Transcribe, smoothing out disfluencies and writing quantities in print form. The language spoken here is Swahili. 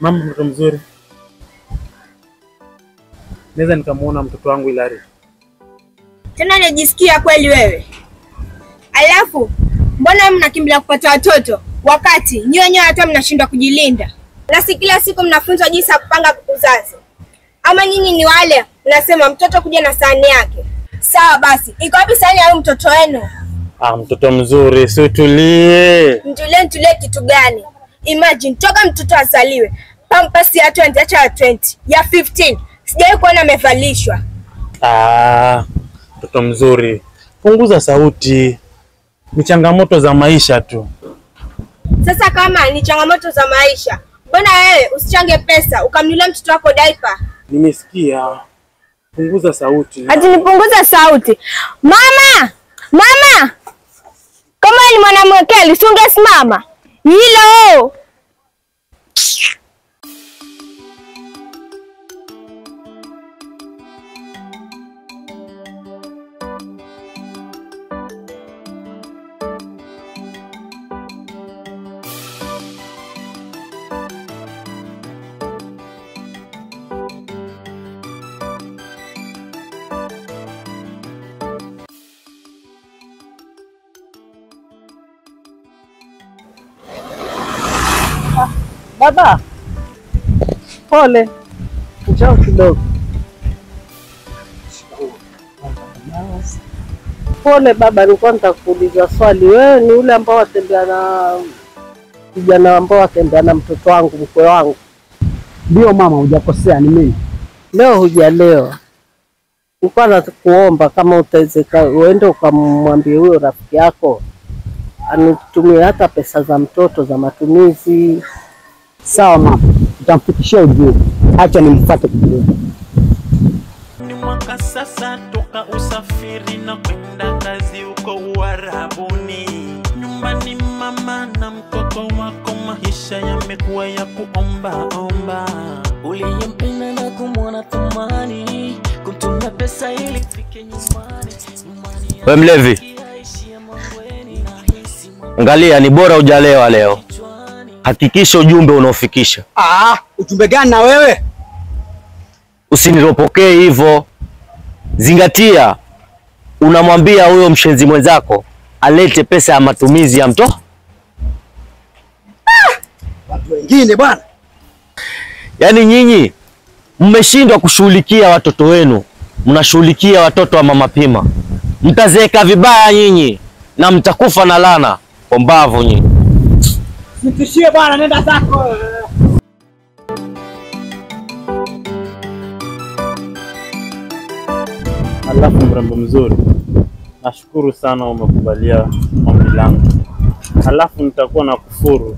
Mama mtoto mzuri. Naweza nikamuona mtoto wangu Hilary. Tena najisikia kweli wewe. Alafu mbona mnakimbilia kupata watoto wakati nyinyi wenyewe hata mnashindwa kujilinda? Na si kila siku mnafunzwa jinsi ya kupanga uzazi. Ama nyinyi ni wale mnasema mtoto kuja na sahani yake. Sawa basi, iko wapi sahani ya mtoto wenu? Ah, mtoto mzuri, si utulie. Mtulie, nitulie kitu gani? Imagine toka mtoto azaliwe, pampers ya 20 acha ya 20, ya 15. Sijawahi kuona amevalishwa. Ah, mtoto mzuri, punguza sauti. Ni changamoto za maisha tu. Sasa kama ni changamoto za maisha, mbona wewe usichange pesa ukamnunulia mtoto wako diaper? Nimesikia. Punguza sauti. Ati nipunguza sauti. Mama! Mama! Kama ni mwanamke usingesimama. Hilo. Baba, pole, njoo kidogo. Pole baba, nilikuwa nitakuuliza swali. Wewe ni ule ambao watembea na kijana ambao watembea na mtoto wangu, mkwe wangu? Ndio mama, hujakosea, ni mimi. Leo hujalewa. Nilikuwa nakuomba kama utawezeka uende ukamwambie huyo rafiki yako anitumie hata pesa za mtoto za matumizi. Sawa mama, nitamfikishia ujumbe. Acha nimfuate kidogo. Ni mwaka sasa toka usafiri na kwenda kazi huko Uarabuni. Nyumbani mama na mtoto wako, maisha yamekuwa ya kuomba omba. Uliyempenda na kumwona thamani, kumtumia pesa ili fike nyumbani. Wewe mlevi, angalia, ni bora hujalewa leo. Hakikisha ujumbe unaofikisha. Ah, ujumbe gani na wewe? Usiniropokee hivyo. Zingatia, unamwambia huyo mshenzi mwenzako alete pesa ya matumizi ya mtoto. Ah, watu wengine bwana. Yaani nyinyi mmeshindwa kushughulikia watoto wenu, mnashughulikia watoto wa mama Pima. Mtazeeka vibaya nyinyi na mtakufa na laana. Pombavu nyinyi. Nitishie bwana, nenda zako. Alafu mrembo mzuri, nashukuru sana umekubalia ombi langu. Alafu nitakuwa na kufuru